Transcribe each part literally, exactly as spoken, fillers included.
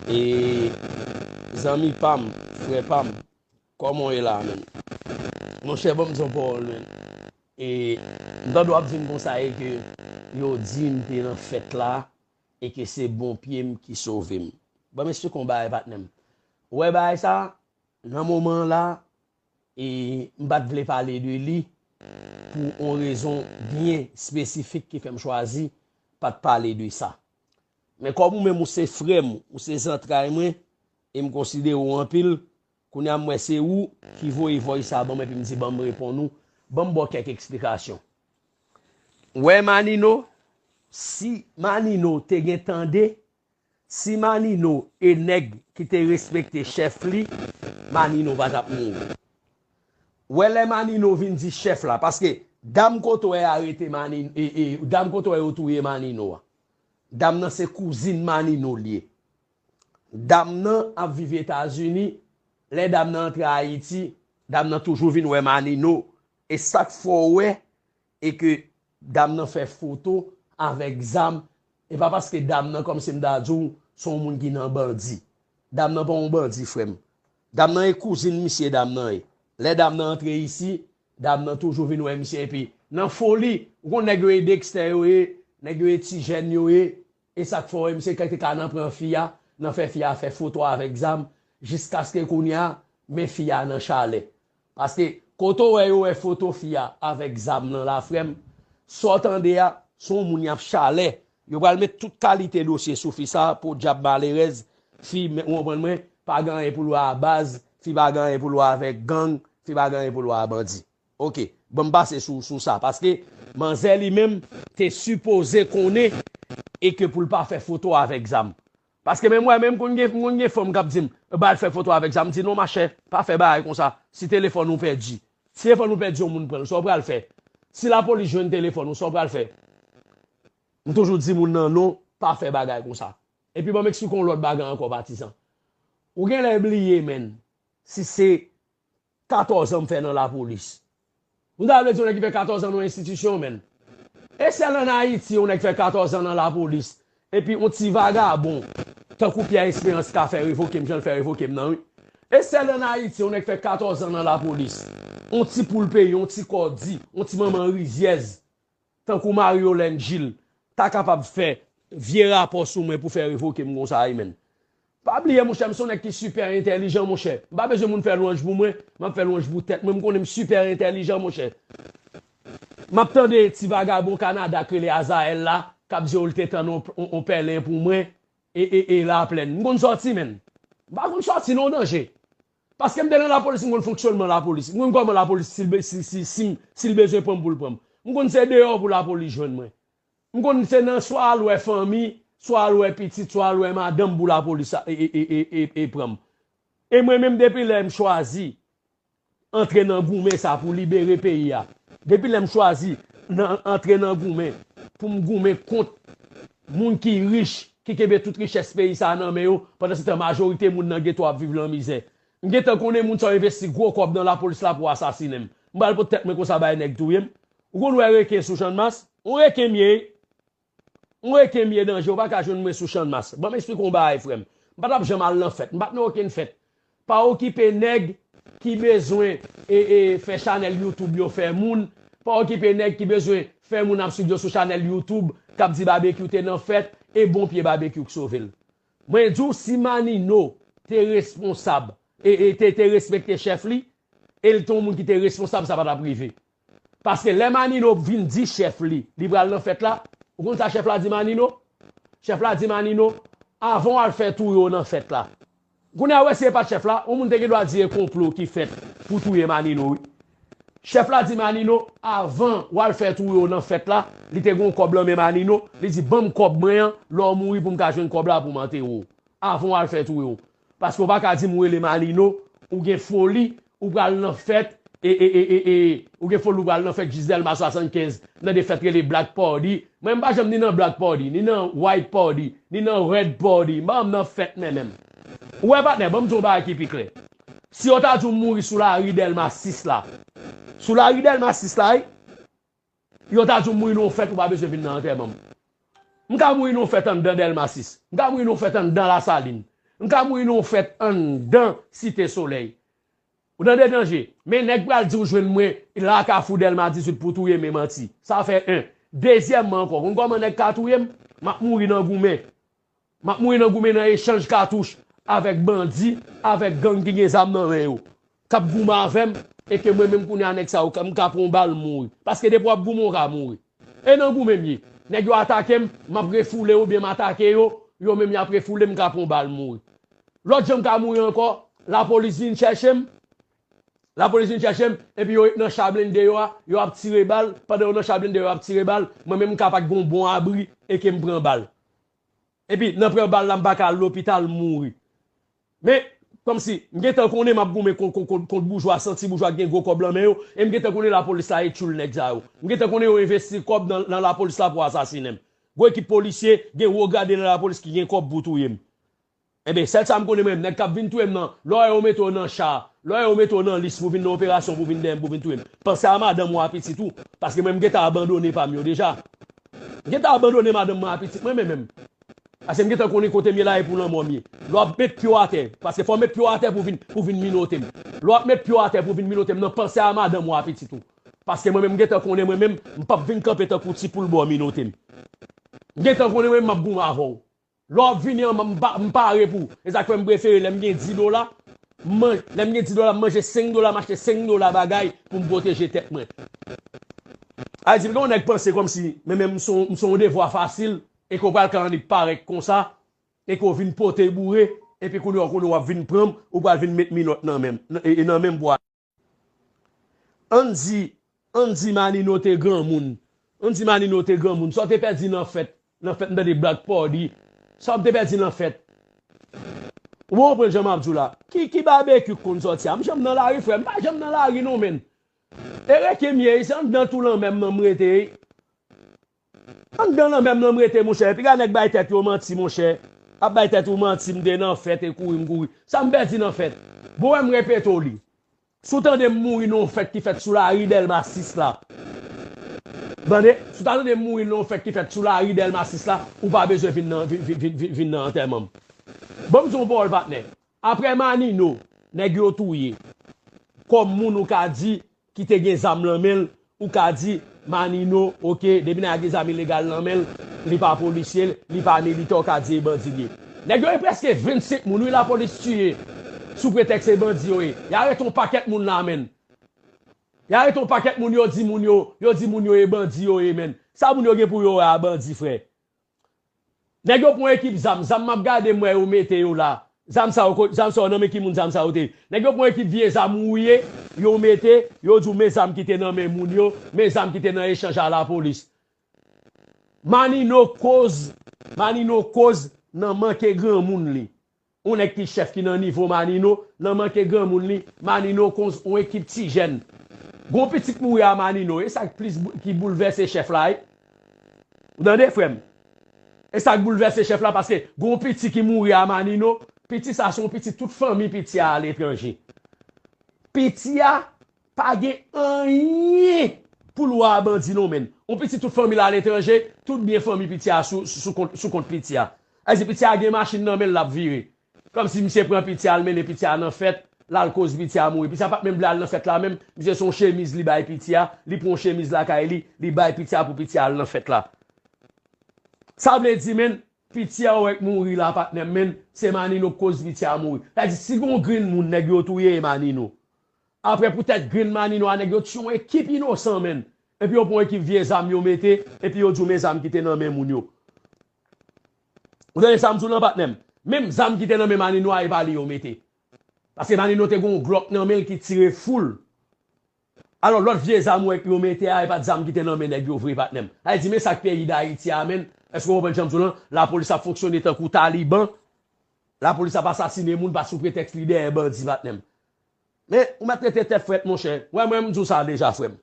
E zanmi pa m, frè pa m, kòman w ye la, menn? Monchè, ban m di yon pawòl, menn. E m tande w ap di m konsa e ke yo di m te nan fèt la e ke se bon pye m ki sove m. Ban m eksplike yon bagay, patnè m. Ou wè bagay sa, nan moman an la, e m pa t vle pale de li pou yon rezon byen espesifik ki fè m chwazi pa t pale de sa. Men kòm ou menm ou se frè m, ou se zantray mwen, e m konsidere w anpil, kounye a m wè se ou ki voye voice sa ban m epi m di ban m reponn ou, ban m ba w kèk eksplikasyon. Ou wè Manino, si Manino te gen tande, si Manino e nèg ki te respekte chèf li, Manino pa t ap mouri. Ou wè lè Manino vin di chèf la, paske dam kote w wè arete Manino, e, e, dam kote w wè yo touye Manino a. Dam nan se kouzin Manino l ye. Dam nan ap viv Etazini. Lè dam nan antre Ayiti, dam nan toujou vin wè Manino. E sa k fè w wè e ke dam nan fè foto avèk zam, e pa paske dam nan, kòmsi m ta di w, se yon moun ki nan bandi. Dam nan pa yon bandi, frè m. Dam nan e kouzin misye, dam nan ye. Lè dam nan antre isi, dam nan toujou vin wè misye. Epi, nan foli, ou konn nèg yo e dekstè yo ye, nèg yo e ti jèn yo ye, e sa k fè w wè misye ka te ka nan pran fi a, nan fè fi a fè foto avèk zam, jiskaske kounye a, men fi a nan chalè. Paske, kote w wè yo wè foto fi a avèk zam nan la, frè m, sa w tande a, se yon moun y ap chalè. Yo pral met tout kalite dosye sou fi sa, podyab malerèz, fi, men, ou konprann mwen, pa gen anyen pou l wè a baz, fi pa gen anyen pou l wè avèk gang, fi pa gen anyen pou l wè a bandi. Oke, ban m pase sou, sou sa, paske manzè li menm te sipoze konnen e ke pou l pa fè foto avèk zam. Paske menm mwen menm, m konn gen, m konn gen fanm k ap di m, ba al fè foto avèk zam, m di non machè, pa fè bagay konsa, si telefòn ou pèdi, si telefòn ou pèdi yon moun pran l, sa w pral fè? Si lapolis jwenn telefòn ou, sa w pral fè? M toujou di moun nan non, pa fè bagay konsa. Epi ban m eksplike yon lòt bagay ankò, patizan. Ou genlè bliye, menn, si se katòz an m fè nan lapolis. M ta vle di yon nèg ki fè katòz an nan yon enstitisyon, menn. E sèl ann Ayiti yon nèg fè katòz an nan lapolis, epi yon ti vagabon tankou Pierre Espérance ka fè revoke m jan l fè revoke m nan, wi. E sèl ann Ayiti yon nèg fè katòz an nan lapolis, yon ti poul peyi, yon ti kòdi, yon ti manman rizyèz, tankou Marie Yolène Gilles, ta kapab fè vye rapò sou mwen pou fè revoke m konsa, wi, menn. Pa bliye, monchè, m se yon nèg ki sipè entèlijan, monchè. M pa bezwen moun fè lwanj pou mwen, m ap fè lwanj pou tèt mwen. M konnen m sipè entèlijan, monchè. M ap tande ti vagabon Kanada k rele Azaèl la, k ap di w li te tann on, on, on pèlen pou mwen, e, e, e Laplèn. M konn sòti, menn. M pa konn sòti, non, danje. Paske m te nan lapolis, m konn fonksyònman lapolis. M konn kòman lapolis, si l be-, si, si, si, si l bezwen pran m pou l pran m. M konn se deyò pou lapolis jwenn mwen. M konn se nan swa al wè fanmi, swa al wè pitit, swa al wè madanm pou lapolis a, e, e, e, e, e, e pran m. E mwen menm, depi lè m chwazi antre nan goumen sa pou libere peyi a, depi lè m chwazi nan, antre nan goumen pou m goumen kont moun ki rich, ki kenbe tout richès peyi sa a nan men yo, pandan se tan majorite moun nan geto ap viv nan mizè. M gentan konnen moun sa yo envesti gwo kòb nan lapolis la pou asasinen m. M pral pot tèt mwen konsa bay nèg touye m. Ou konn wè reken sou Channmas? Yon reken m ye. Yon reken m ye, danje, ou pa ka jwenn mwen sou Channmas. Ban m eksplike w yon bagay, frè m. M pa t ap janm al nan fèt. M pa t nan okenn fèt. Pa okipe nèg ki bezwen e, e, fè chanèl YouTube yo fè moun. Pa okipe nèg ki bezwen fè moun ap swiv yo sou chanèl YouTube k ap di Babekyou te nan fèt e bon pye Babekyou k sove l. Mwen di w, si Manino te responsab e, e te, te respekte chèf li, e l te yon moun ki te responsab, sa pa t ap rive. Paske lè Manino vin di chèf li, li pral nan fèt la, ou konn sa chèf la di Manino? Chèf la di Manino, avan w al fè touye w nan fèt la. Kounye a, w wè si e pa t chèf la, yon moun te gen dwa di e konplo ki fèt pou touye Manino, wi. Chèf la di Manino, avan w al fè touye w nan fèt la, li te gen yon kòb nan men Manino, li di, ban m kòb mwen an, lè w mouri pou m ka jwenn kòb la pou m antere w. Avan w al fè touye w. Paske w pa ka di m ou rele Manino, ou gen foli, ou pral nan fèt, e, e, e, e, e, ou gen foli, ou pral nan fèt Gisèle ma swasannkenz, nan de fèt rele Black Party. Mwen, m pa janm ni nan Black Party, ni nan White Party, ni nan Red Party. M pa janm nan fèt, mwen menm. Ou wè, patnè, ban m di w yon bagay ki pi klè. Si yo ta di w m mouri sou lari Dèlma sis la, sou lari Dèlma sis la, wi, yo ta di w m mouri nan yon fèt, ou pa bezwen vin nan antèman m. M ka mouri nan yon fèt anndan Dèlma sis. M ka mouri nan yon fèt anndan Lasalin. M ka mouri nan yon fèt anndan Site Solèy. Ou tande danje? Men nèg pral di w jwenn mwen la Kafou Dèlma dizuit pou touye m, e manti. Sa fè en. Dezyèmman ankò, konn kòman nèg ka touye m? M ap mouri nan goumen. M ap mouri nan goumen nan echanj katouch avèk bandi, avèk gang ki gen zam nan men yo, k ap goumen avè m, e ke mwen menm kounye a nèg sa yo, m ka pran yon bal, m mouri. Paske depi w ap goumen, w ka mouri. E nan goumen m ye. Nèg yo atake m, m ap refoule oubyen m atake yo, yo menm y ap refoule m, m ka pran yon bal, m mouri. Lòt jan m ka mouri ankò, lapolis vin chèche m, lapolis vin chèche m, epi yo ret nan cha blende yo a, yo ap tire bal, pandan yo nan cha blende yo ap tire bal, mwen menm m ka pa t gen yon bon abri, e ke m pran bal. Epi, nan pran bal la, m pa ka al lopital, m mouri. Men, kòmsi, m gentan konnen m ap goumen kont, kont, kont, kont boujwa, santi boujwa ki gen gwo kòb nan men yo, e m gentan konnen lapolis la e tchoul nèg sa yo. M gentan konnen yo envesti kòb nan, nan lapolis la pou asasinen m. Gwo ekip polisye, gen wo grade nan lapolis ki gen kòb pou touye m. Enben, sèl sa m konnen mwen, nèg k ap vin touye m nan, lè w wè yo mete w nan cha, lè w wè yo mete w nan lis pou vin nan operasyon, pou vin dèyè m, pou vin touye m, panse a madanm ou a pitit ou, paske mwen m gentan abandone pa m yo deja. M gentan abandone madanm mwen a pitit mwen, men menm. Paske m gentan konnen kote m ye la e pou lanmò m ye. Lè w ap met pye w atè, paske fò w met pye w atè pou vin, pou vin minote m. Lè w ap met pye w atè pou vin minote m, nan panse a madanm ou a pitit ou. Paske mwen menm m gentan konnen mwen menm, m p ap vin kanpe tankou ti poul bò minote m. M gentan konnen mwen menm m ap goumen avè w. Lè w ap vini an, m pa, m pare pou. E sa k fè m prefere lè m gen dis dola, m man-, lè m gen dis dola, m manje senk dola, m achte senk dola bagay pou m pwoteje tèt mwen. A di, gen yon nèg panse kòmsi, men menm m se yon, m se yon devwa fasil, e ke w pral ka annik parèt konsa, e ke w vin pote boure, epi kounye a, kounye a w ap vin pran m, ou pral vin met minòt nan men m, nan, e, e nan men m pou Ann di, ann di Manino te granmoun. Ann di Manino te granmoun. Sa w te pèdi nan fèt, nan fèt m tande Black Party. Sa w te pèdi nan fèt. Ou konprann jan m ap di w la? Ki, ki babekyou k konn sòti a? M janm nan lari, frè. M pa janm nan lari non, menn. E reke m ye, se anndan tou lanmè m nan m rete. Anndan lanmè m nan m rete, monchè. Piga nèg bay tèt yo manti, monchè. Ap bay tèt ou manti, m te nan fèt e kouri, m kouri. Sa m pèdi nan fèt? Bon, wè m repete w li. Si w tande m mouri nan yon fèt ki fèt sou lari Dèlma sis la. Tande, si w ta tande m mouri nan yon fèt ki fèt sou lari Dèlma sis la, ou pa bezwen vin nan, vin, vin, vin, vin, vin nan antèman m. Ban m di w yon pawòl, patnè. Aprè Manino, nèg yo touye. Kòm moun ou ka di ki te gen zam nan men l, ou ka di Manino, oke, depi nèg la gen zam ilegal nan men l, li pa polisye, li pa militè, ou ka di e bandi l ye. Nèg yo e prèske vennsenk moun, wi, lapolis tiye, sou pretèks se bandi yo ye. Y arete yon pakèt moun la, menn. Y arete yon pakèt moun, yo di moun yo, yo di moun yo e bandi yo ye, menn. Sa moun yo gen pou yo wè a bandi, frè? Nèg yo pran ekip zam, zam m ap gade m wè yo mete yo la. Zam sa yo, ko-, zam sa yo nan men ki moun zam sa yo te ye? Nèg yo pran ekip vye zam wouye, yo mete, yo di w men zam ki te nan men moun yo, men zam ki te nan echanj a lapolis. Manino koz, Manino koz nan manke granmoun li. Yon nèg ki chèf ki nan nivo Manino, nan manke granmoun li, Manino koz yon ekip ti jèn. Gon pitit mouri a Manino, e sa k plis bou-, ki boulvèse chèf la, wi. Ou tande, frè m? E sa k boulvèse chèf la, paske gon piti ki mouri a Manino, piti sa se yon piti tout fanmi piti a aletranje. Piti a pa gen anyen pou l wè a bandi non, menn. Yon piti tout fanmi l aletranje, tout byen fanmi piti a sou, sou kont, sou kont piti a. Sa vle di piti a gen machin nan men l, l ap vire. Kòmsi misye pran piti a, l mennen piti a nan fèt, l al koz piti a mouri. Piti a pa t menm vle al nan fèt la menm, misye se yon chemiz li bay piti a, li pran yon chemiz lakay li, li bay piti a pou piti a al nan fèt la. Sa vle di, menn, piti a ou wè k mouri la, patnè m, menn, se Manino k koz piti a mouri. Sa vle di, si gon grenn moun nèg yo touye, e Manino. Aprè poutèt grenn Manino a, nèg yo tiye yon ekip inosan, menn. Epi yo pran yon ekip vye zam yo mete, epi yo di w men zam ki te nan men moun yo. Ou tande sa m di w lan, patnè m? Menm zam ki te nan men Manino a, e pa li yo mete. Paske Manino te gen yon Glock nan men l ki tire full. Alò, lòt vye zam ou wè yo mete a, e pa t zam ki te nan men nèg yo vre, patnè m. Sa vle di, men sa k peyi Dayiti a, menn. Èske w konprann jan m di w lan? Lapolis ap fonksyone tankou Taliban. Lapolis ap asasinen moun pa sou pretèks li dèyè bandi, patnè m. Men, ou mèt rete tèt frèt, monchè. Wè, mwen, m di w sa deja, frè m.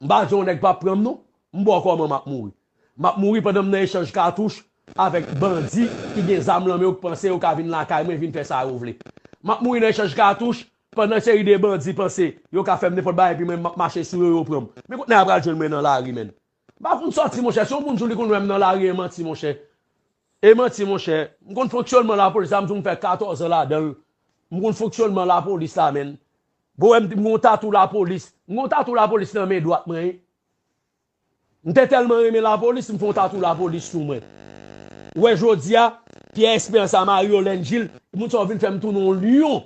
M pa di yon nèg p ap pran m, non. M ba w kòman m ap mouri. M ap mouri pandan m nan echanj katouch avèk bandi ki gen zam lan men yo, k panse yo ka vin lakay mwen, vin fè sa yo vle. M ap mouri nan echanj katouch pandan seri de bandi panse yo ka fè m nenpòt bagay, epi mwen, m ap mache sou yo, yo pran m. Men kot nèg la pral jwenn mwen nan lari, menn. M pa konn sòti, monchè. Si yon moun di w li konn wè m nan lari, e manti, monchè. E manti, monchè. M konn fonksyònman lapolis la, m di w m fè katòz an ladan l. M konn fonksyònman lapolis la, menn. Bon, wè m, m gon tatou lapolis. M gon tatou lapolis nan men dwat mwen, wi. M te tèlman renmen lapolis, m fè yon tatou lapolis sou mwen. Ou wè, jodi a, Pierre Espérance a Mario Lengil, moun sa yo vin fè m tounen yon lyon.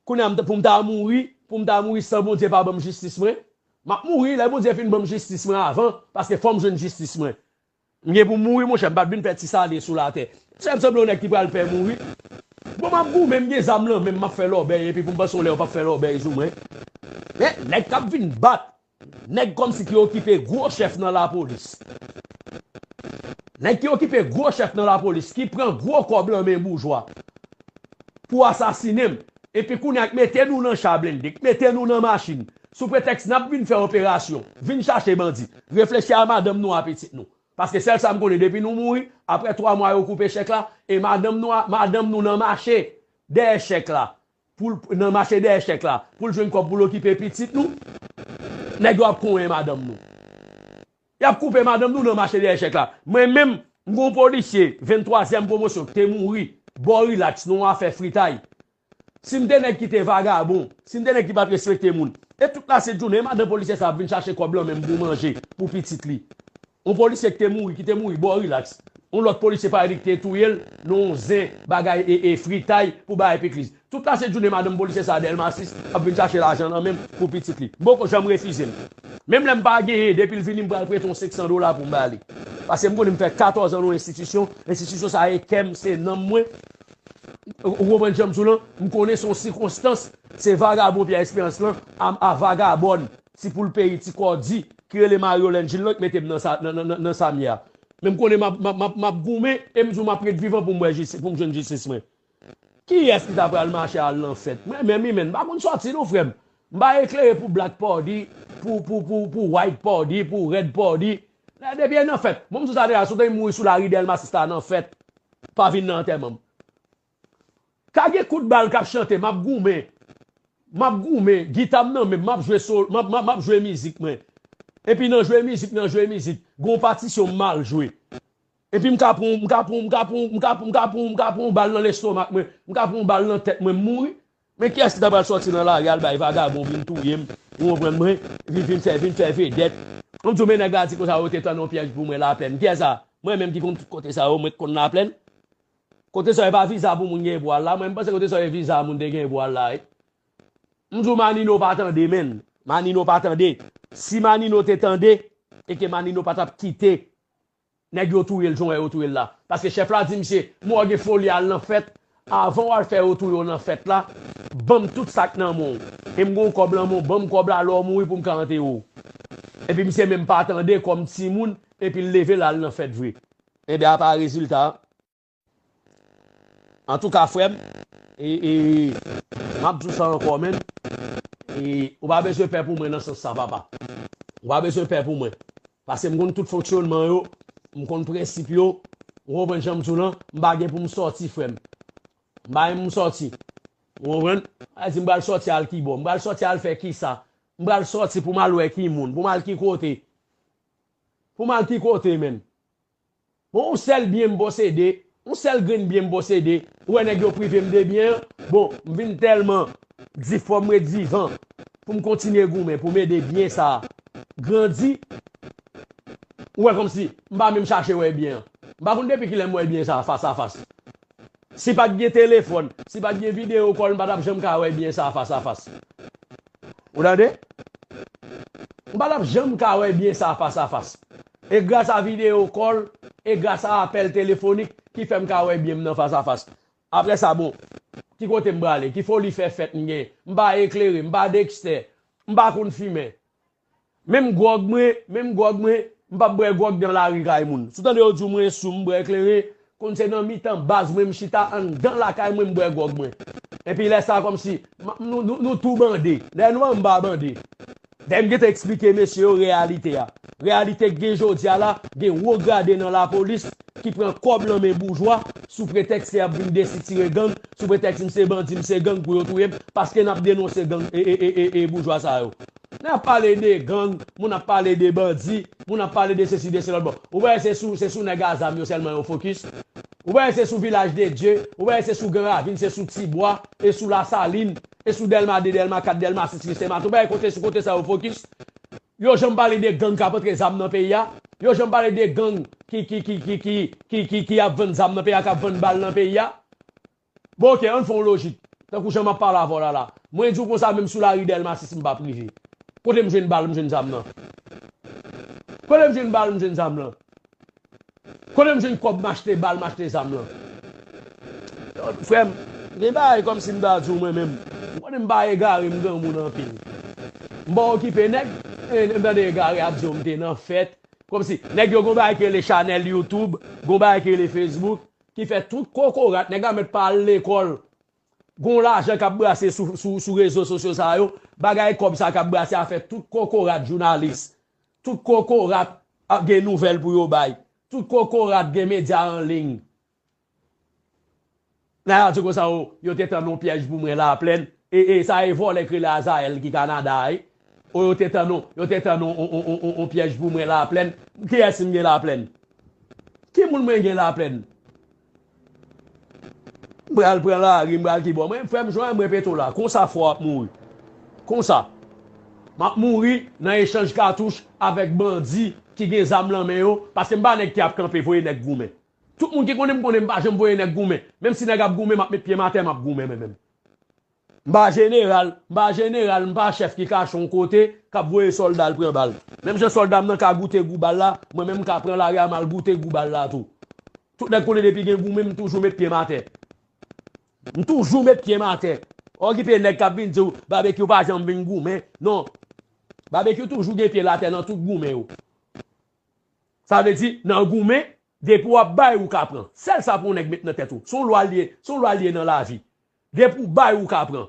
Kounye a, m t- pou m ta mouri, pou m ta mouri san Bondye pa ban m jistis mwen. M ap mouri, lè Bondye fin ban m jistis mwen avan, paske fò m jwenn jistis mwen. M gen pou m mouri, monchè, m pa t vin fè ti sale sou latè. Fè m sanble yon nèg ki pral pè mouri. Bon, m ap goumen, m gen zam nan men m, m ap fè lòbèy, epi pou m panse yon lè yo p ap fè lòbèy sou mwen. Men, nèg k ap vin bat, nèg kòmsi ki okipe gwo chèf nan lapolis. Nèg ki okipe gwo chèf nan lapolis, ki pran gwo kòb lan men boujwa pou asasinen m. Epi kounye a, k mete nou nan cha blende, k mete nou nan machin, sou pretèks n ap vin fè operasyon, vin chache bandi. Reflechi a madanm nou, a pitit nou. Paske sèl sa m konnen, depi nou mouri, apre twa mwa yo koupe chèk la, e madanm nou, a- madanm nou nan mache dèyè chèk la, pou l- nan mache dèyè chèk la, pou l jwenn kòb pou l okipe pitit nou, nèg yo ap konyen madanm nou. Y ap koupe madanm nou nan mache dèyè chèk la. Mwen menm, m gon polisye venntwazyèm pwomosyon ki te mouri bò Relax nan yon afè fritay. Si m te nèg ki te vagabon, si m te nèg ki pa t respekte moun, e tout lasenjounen, e madanm polisye sa ap vin chache kòb lan men m pou manje, pou pitit li. Yon polisye ki te mouri, ki te mouri bò Relax. Yon lòt polisye parèt li ki te touye l nan yon zen bagay e, e fritay pou bay pikliz. Tout lasenjounen, madanm polisye sa a Dèlma sis ap vin chache lajan nan men m pou pitit li. M poko janm refize l. Menm lè m pa genyen, depi l vini, m pral prete yon senk san dola pou m ba li. Paske m konnen m fè katòz an nan yon enstitisyon, enstitisyon sa a e kè m, se nanm mwen. Ou konprann jan m di w lan? M konnen se yon sikonstans, se vagabon Pierre Espérance lan, a, a vagabòn, ti poul peyi, ti kòdi, ki rele Mario Lengil lan, ki mete m nan sa, nan, nan, nan, nan sa m ye a. Men m konnen m ap, m ap, m ap, m ap goumen, e m di w m ap ret vivan pou m wè jistis, pou m jwenn jistis mwen. Kiyès ki ta pral mache al nan fèt? Mwen menm, wi, men, m pa konn sòti non, frè m. M pa eklere pou black party, pou, pou, pou, pou white party, pou red party. Depi e nan fèt. Bon, m di w sa deja, si w te mouri sou lari Dèlma sis la nan fèt, pa vin nan antèman m. Ka gen kout bal k ap chante, m ap goumen. M ap goumen, gita m nan men m, m ap jwe sol, m ap, m ap, m ap jwe mizik mwen. Epi nan jwe mizik, nan jwe mizik, gon patisyon m mal jwe. Epi m ka pran, m ka pran, m ka pran, m ka pran, m ka pran, m ka pran yon bal nan lestomak mwen, m ka pran yon bal nan tèt mwen, m mouri. Men kiyès ki ta pral sòti nan lari al bay vagabon vin touye m, ou konprann mwen, vin, vin fè, vin fè vedèt? Ou di w men nèg la di konsa yo te tann yon pyèj pou mwen Laplèn. Kiyès sa? Mwen menm ki konn tout kote sa yo, mwen t konn Laplèn. Kote sa yo e pa viza pou moun gen pou al la, mwen m panse kote sa yo e viza moun te gen pou al la, wi. M di w Manino pa tande, menn. Manino pa tande. Si Manino te tande, e ke Manino pa t ap kite nèg yo touye l jan w wè yo touye l la. Paske chèf la di misye, mwen w gen foli al nan fèt, avan w al fè yo touye w nan fèt la, ban m tout sa k nan men w. E m gen yon kòb lan men w, ban m kòb la lè w mouri pou m ka antere w. Epi misye menm pa tande kòm timoun, epi l leve l al nan fèt vre. Ebyen, apa rezilta a? Antouka, frè m, e, e, m ap di w sa ankò, menn. E, ou pa bezwen pè pou mwen nan sans sa, papa. Ou pa bezwen pè pou mwen. Paske m konn tout fonksyònman yo, m konn prensip yo, ou konprann jan m di w lan, m pa gen pou m sòti, frè m. M pa gen pou m sòti. Ou konprann? A di m pral sòti al kibò, m pral sòti al fè kisa? M pral sòti pou m al wè ki moun, pou m al ki kote? Pou m al ki kote, menn? Bon, yon sèl byen m posede, yon sèl grenn byen m posede, ou wè nèg yo prive m de byen an, bon, m vin tèlman di fò m ret vivan pou m kontinye goumen, pou m ede byen sa a grandi. Ou wè kòmsi m pa menm chache wè byen an. M pa konn depi kilè m wè byen sa a fas a fas. Si pa t gen telefòn, si pa t gen videyo kòl, m pa t ap janm ka wè byen sa a fas a fas. Ou tande? M pa t ap janm ka wè byen sa a fas a fas. E gras a videyo kòl, e gras a apèl telefonik ki fè m ka wè byen m nan fas a fas. Apre sa, bon, ki kote m prale? Ki foli fè fèt m gen? M pa eklere, m pa Dexter, m pa konn fimen. Menm gwòg mwen, menm gwòg mwen, m p ap bwè gwòg nan lari kay moun. Si w tande yo di w mwen sou, m bwè kleren, konn se nan mitan baz mwen m chita anndan lakay mwen m bwè gwòg mwen. Epi lè sa a kòmsi, m- nou, nou, nou tou bande. Dayè nou pa menm pa bande. Dayè m gentan eksplike mesye yo reyalite a. Reyalite k gen jodi a la, gen wo grade nan lapolis ki pran kòb nan men boujwa sou pretèks ke y ap vin desitire gang, sou pretèks m se bandi, m se gang pou yo touye m, paske n ap denonse gang e, e, e, e, e boujwa sa yo. Moun ap pale de gang, moun ap pale de bandi, moun ap pale de sesi, de se lòt. Bon, ou wè se sou, se sou nèg a zam yo sèlman yo fokis. Ou wè se sou Vilaj de Dye, ou wè se sou Gran Ravin, se sou Tibwa, e sou Lasalin, e sou Dèlma de, Dèlma kat, Dèlma sis, Kristen Maten. Ou wè kote, sou kote sa yo fokis. Yo janm pale de gang k ap antre zam nan peyi a. Yo janm pale de gang ki, ki, ki, ki, ki, ki, ki, ki ap vann zam nan peyi a, k ap vann bal nan peyi a. Bon, oke, ann fè yon lojik. Tankou jan m ap pale avè w la la. Mwen di w konsa, menm sou lari Dèlma sis m p ap rive. Kote m jwenn bal, m jwenn zam nan? Kote m jwenn bal, m jwenn zam nan? Kote m jwenn kòb m achte bal, m achte zam lan? Frè m, gen bagay kòmsi m ta di w mwen menm. Ou konnen m pa egare, m granmoun anpil. M pa okipe nèg, e, m tande egare ap di w m te nan fèt. Kòmsi, nèg yo gon bagay ki rele chanèl YouTube, gon bagay ki rele Facebook, ki fè tout kokorat, nèg la mèt pa al lekòl. Gon lajan k ap brase sou, sou, sou rezo sosyo sa yo, bagay kòb sa k ap brase a fè tout kokorat jounalis, tout kokorat ap gen nouvèl pou yo bay, tout kokorat gen medya an liy. Nèg la di konsa, o, yo te tann yon pyèj pou mwen Laplèn. E, e sa e vòlè k rele Azayèl ki Kanada a, wi. O, yo te tann yon, yo te tann yon, yon, yon, yon, yon, yon pyèj pou mwen Laplèn. Kiyès m gen Laplèn? Ki moun mwen gen Laplèn? M pral pran lari, m pral ki bò? Mwen, frè m, jwenn mwen peto la. Konsa fò ap mouri. Konsa. M ap mouri nan echanj katouch avèk bandi ki gen zam nan men yo, paske m pa nèg ki ap kanpe voye nèg goumen. Tout moun ki konnen m konnen m pa janm voye nèg goumen. Menm si nèg ap goumen, m ap met pye m atè, m ap goumen mwen menm. M pa jeneral, m pa jeneral, m pa chèf ki kache yon kote, k ap voye sòlda l pran bal. Menm jan sòlda m nan ka goute gou bal la, mwen menm m ka pran lari a m al goute gou bal la tou. Tout nèg konnen depi gen goumen, m toujou met pye m atè. M toujou met pye m atè. Okipe nèg k ap vin di w, Babekyou pa janm vin goumen. Non. Babekyou toujou gen pye l atè nan tout goumen yo. Sa vle di, nan goumen, depi w ap bay, ou ka pran. Sèl sa pou yon nèg met nan tèt ou. Se yon lwa l ye, se yon lwa l ye nan lavi. Depi w bay, ou ka pran.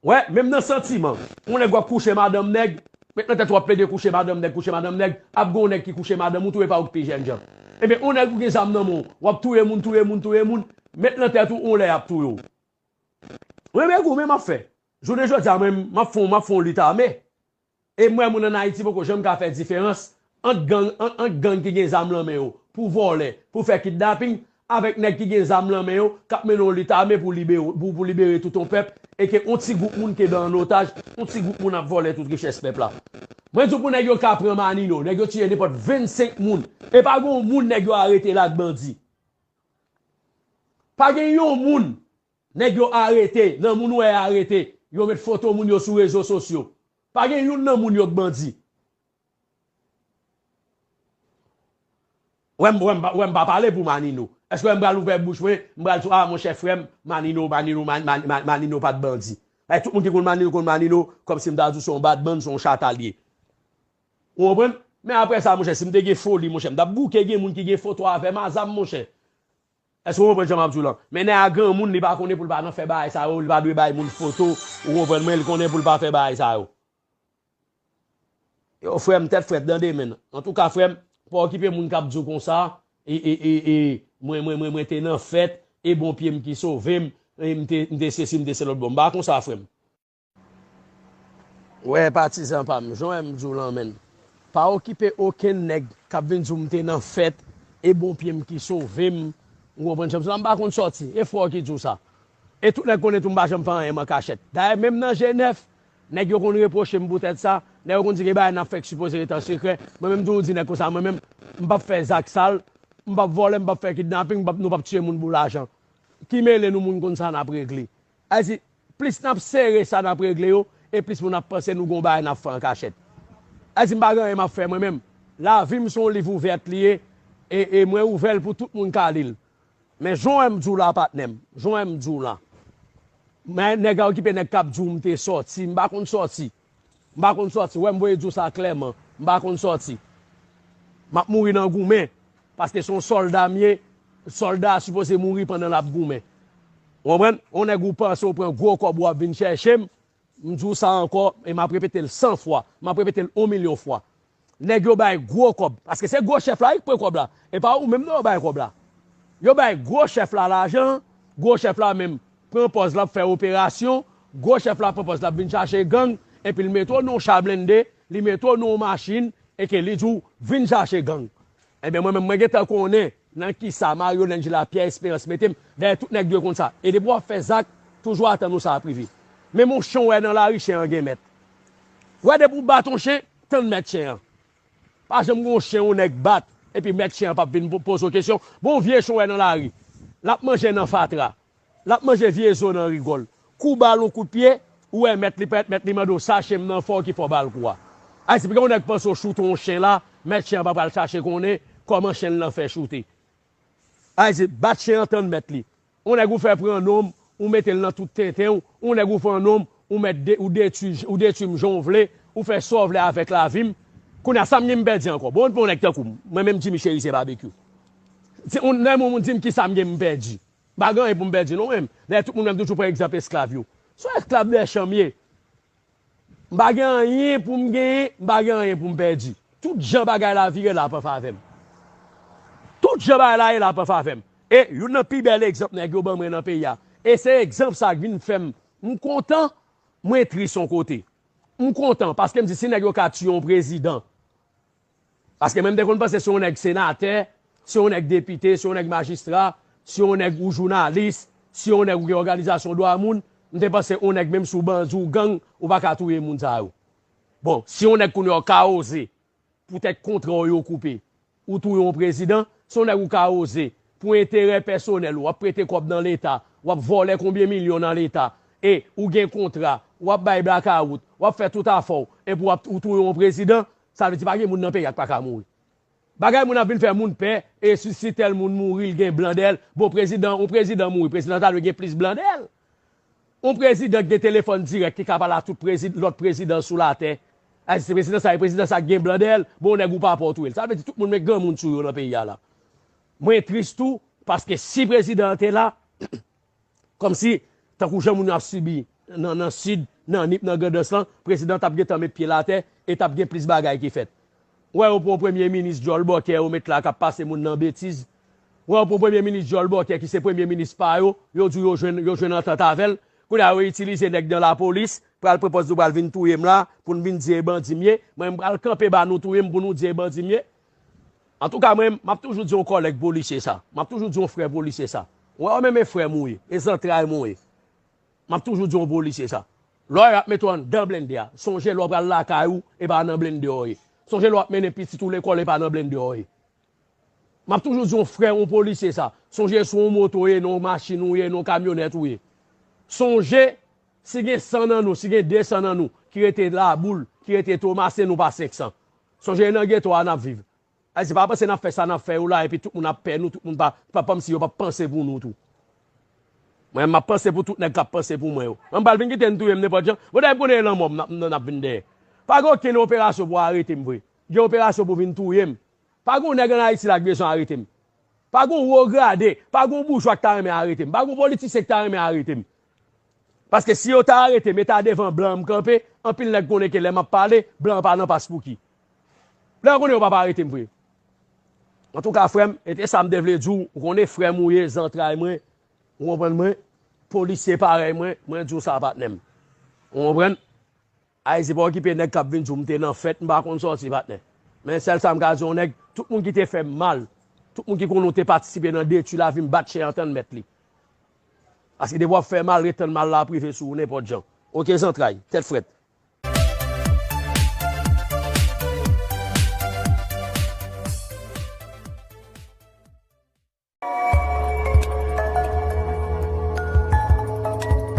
Wè, menm nan santiman, yon nèg w ap kouche madanm nèg, met nan tèt ou w ap plede kouche madanm nèg, kouche madanm nèg, ap gen yon nèg ki kouche madanm ou tou, e pa ou ki pi jènjan. Ebyen, yon nèg ou gen zam nan men w, w ap touye moun, touye moun, touye moun, met nan tèt ou yon lè y ap touye w. Mwen, men goumen m ap fè. Jounen jodi a, mwen, m ap fè, m ap fè yon lit ame. E m wè moun ann Ayiti poko janm ka fè diferans ant gang, ant, ant gang ki gen zam nan men yo pou vòlè, pou fè kidnaping, avèk nèg ki gen zam nan men yo, k ap mennen yon lit ame pou libere, pou, pou libere tout yon pèp, e ke yon ti gwoup moun kenbe an otaj, yon ti gwoup moun ap vòlè tout richès pèp la. Mwen di w pou nèg yo ka pran Manino, nèg yo tiye nenpòt vennsenk moun, e pa gen yon moun nèg yo arete la ak bandi. Pa gen yon moun nèg yo arete, nan moun ou wè arete, yo met foto moun yo sou rezo sosyo. Pa gen youn nan moun yo k bandi. Wè m, wè m, pa- wè m pa pale pou Manino. Èske wè m pral ouvè bouch mwen, m pral di, a, monchè, frè m, Manino, Manino, Man- Man- Man- Manino pa t bandi. Bay tout moun ki konn Manino, konn Manino, kòmsi m ta di w se yon badman, se yon chata l ye. Ou konprann? Men apre sa, monchè, si m te gen foli, monchè, m t ap bouke gen moun ki gen foto avè m a zam, monchè. Èske w konprann jan m ap di w lan? Men nèg a granmoun, li pa konnen pou l pa nan fè bagay sa yo, li pa dwe bay moun foto, ou konprann mwen, li konnen pou l pa fè bagay sa yo. Yo, frè m, tèt frèt, tande men. Antouka, frè m, pa okipe moun k ap di w konsa, e, e, e, e, mwen, mwen, mwen, mwen te nan fèt, e bon pye m ki sove m, e m te, m te sesi, m te se lòt bò. M pa konsa, frè m. Wè, patizan pa m, jan w wè m di w lan, menn. Pa okipe okenn nèg k ap vin di w m te nan fèt, e bon pye m ki sove m. Ou konprann jan m di w lan, m pa konn sòti. E frè w ki di w sa. E tout nèg konnen tou m pa janm fè anyen m an kachèt. Dayè, menm nan Jenèf, nèg yo konn repwoche m poutèt sa. Nèg yo konn di gen bagay n ap fè k sipoze ret an sekrè. Mwen menm, m toujou di nèg konsa, mwen menm, m p ap fè zak sal, m p ap vòlè, m p ap fè kidnaping, m p ap, nou p ap tiye moun pou lajan. Ki mele nou, moun konn sa n ap regle. Sa vle di, plis n ap sere sa n ap regle yo, e plis moun ap panse nou gon bagay n ap fè an kachèt. Sa vle di, m pa gen anyen m ap fè mwen menm. Lavi m se yon liv ouvèt li ye, e, e mwen ouvè l pou tout moun ka li l. Men jan w wè m di w la, patnè m, jan w wè m di w la. Men nèg a okipe nèg k ap di w m te sòti, m pa konn sòti. M pa konn sòti. Wè, m voye di w sa klèman. M pa konn sòti. M ap mouri nan goumen. Paske se yon sòlda m ye. Sòlda a sipoze mouri pandan l ap goumen. Ou konprann? Yon nèg ou panse w pran gwo kòb ou ap vin chèche m. M di w sa ankò, e m ap repete l san fwa. M ap repete l yon milyon fwa. Nèg yo bay gwo kòb. Paske se gwo chèf la wi k pran kòb la. E pa ou menm non yo bay kòb la. Yo bay gwo chèf la lajan, gwo chèf la menm pran pòz l ap fè operasyon, gwo chèf la pran pòz l ap vin chache gang, Epi l mete w nan yon cha blende, li mete w nan yon machin, e ke li di w, "Vin chache gang." Ebyen, mwen menm, mwen gentan konnen nan kisa Mario Langela, Pierre Espérance mete m. Dayè, tout nèg dwe konn sa. E depi w ap fè zak, toujou atann ou sa ap rive. Menm yon chen w wè nan lari, chen an gen mèt. W wè, depi w bat yon chen, tann mèt chen an. Pa janm gen yon chen yon nèg bat, epi mèt chen an p ap vin po-, poze w kesyon. Bon, vye chen w wè nan lari, l ap manje nan fatra, l ap manje vye zo nan rigòl. Kou bal yon kout pye, ou wè mèt li parèt, mèt li mande w, "Sa chen m nan fò ki fè w ba l kou a?" Ayiti, pou gen yon nèg panse w choute yon chen la, mèt chen an pa pral chache konnen kòman chen l lan fè choute. Ayiti, bat chen an, tann mèt li. Yon nèg ou fè pran non m, ou mete l nan tout tenten w, yon nèg ou pran non m, ou mèt de-, ou detwi, ou detwi m jan w vle, ou fè sa w vle avèk lavi m. Kounye a, sa m gen m pèdi ankò? Bon, pou yon nèg tankou m, mwen menm Jimmy Chérizier Barbecue. Si yon, lè yon moun di m kisa m gen m pèdi, m pa gen anyen pou m pèdi non, menm. Dayè, tout moun menm toujou pran egzanp esklav yo. Se yon esklav dèchanm m ye. M pa gen anyen pou m genyen, m pa gen anyen pou m pèdi. Tout jan bagay la vire la ap an favè m. Tout jan bagay la ye la ap an favè m. E youn nan pi bèl egzanp nèg yo ban mwen nan peyi a. E se egzanp sa k vin fè m, m kontan, mwen tris yon kote. M kontan, paske m di si nèg yo ka tiye yon prezidan, paske mwen m te konn panse si yon nèg senatè, si yon nèg depite, si yon nèg majistra, si yon nèg ou jounalis, si yon nèg ou gen òganizasyon dwa moun, m te panse yon nèg menm si w bandi ou gang, ou pa ka touye moun sa yo. Bon, si yon nèg kounye a w ka oze, poutèt kontra w yo koupe, ou touye yon prezidan, si yon nèg ou ka oze, pou enterè pèsonèl ou, w ap prete kòb nan Leta, w ap vòlè konbyen milyon nan Leta, e ou gen kontra, w ap bay blakawout, w ap fè tout afè w, epi w ap, ou touye yon prezidan, sa vle di pa gen moun nan peyi a k pa ka mouri. Bagay moun ap vin fè moun pè, e si, si tèl moun mouri, l gen blan dèyè l. Bon, prezidan, yon prezidan mouri, prezidan ta dwe gen plis blan dèyè l. Yon prezidan ki gen telefòn dirèk, ki ka pale a tout prezi-, lòt prezidan sou latè. Ayiti, se prezidan sa, e prezidan sa gen blan dèyè l, bon, nèg ou pa pè w touye l. Sa vle di tout moun met granmoun sou yo nan peyi a la. Mwen tris tou, paske si prezidan an te la, kòmsi, tankou jan moun yo ap sibi nan, nan Sid, nan Nip, nan Grandans lan, prezidan t ap gentan met pye l atè e t ap gen plis bagay ki fèt. Ou wè yo pran yon premye minis djòl bòkè yo met la k ap pase moun nan betiz. Ou wè yo pran yon premye minis djòl bòkè ki se premye minis pa yo, yo di yo jwenn, yo jwenn antant avè l. Kounye a yo itilize nèg nan lapolis, pral pran pòz nou pral vin touye m la, pou n vin di e bandi m ye. Mwen m pral kanpe ba nou touye m pou nou di e bandi m ye. Antouka, mwen, m ap toujou di yon kòlèg polisye sa. M ap toujou di yon frè polisye sa. Ou wè, ou menm e frè m ou ye, e zantray m ou ye. M ap toujou di yon polisye sa. Lè w ap mete w anndan blende a, sonje lè w pral lakay ou, e pa nan blende w ye. Sonje lè w ap mennen pitit ou lekòl, e pa nan blende w ye. M ap toujou di yon frè, yon polisye sa. Sonje si w yon moto w ye, nan yon machin ou ye, nan yon kamyonèt ou ye. Sonje, si gen san nan nou, si gen de san nan nou ki rete Laboul, ki rete Tomasen, nou pa senk san. Sonje e nan geto a n ap viv. Ayiti, pa panse n ap fè sa n ap fè yo la, epi tout moun ap pè nou, tout moun pa, pa kòmsi yo p ap panse pou nou tou. Mwen, m ap panse pou tout nèg k ap panse pou mwen yo. Mwen, m pral vin kite n touye m nenpòt jan. Bon, dayè, m konnen e lanmò m n ap, n ap vin dèyè. Pa gen okenn operasyon pou arete m vre. Gen operasyon pou vin touye m. Pa gen yon nèg ann Ayiti la k bezwen arete m. Pa gen yon wo grade, pa gen yon boujwa k ta renmen arete m. Pa gen yon politisyen k ta renmen arete m. Paske si yo ta arete m, e ta devan blan m kanpe, anpil nèg konnen ke lè m ap pale, blan an pa nan pas Pouki. Blan an konnen yo p ap arete m vre. Antouka, frè m, e te sa m te vle di w, ou konnen frè m ou ye, zantray mwen, ou konprann mwen, polisye parèy mwen, mwen di w sa, patnè m. Ou konprann? Ayiti, pa okipe nèg k ap vin di w m te nan fèt, m pa konn sòti, patnè. Men sèl sa m ka di yon nèg, tout moun ki te fè m mal, tout moun ki konnen w te patisipe nan detwi lavi m, bat chen an, tann mèt li. Paske depi w ap fè mal, ret tann mal la ap rive sou ou nenpòt jan. Oke, zantray, tèt frèt.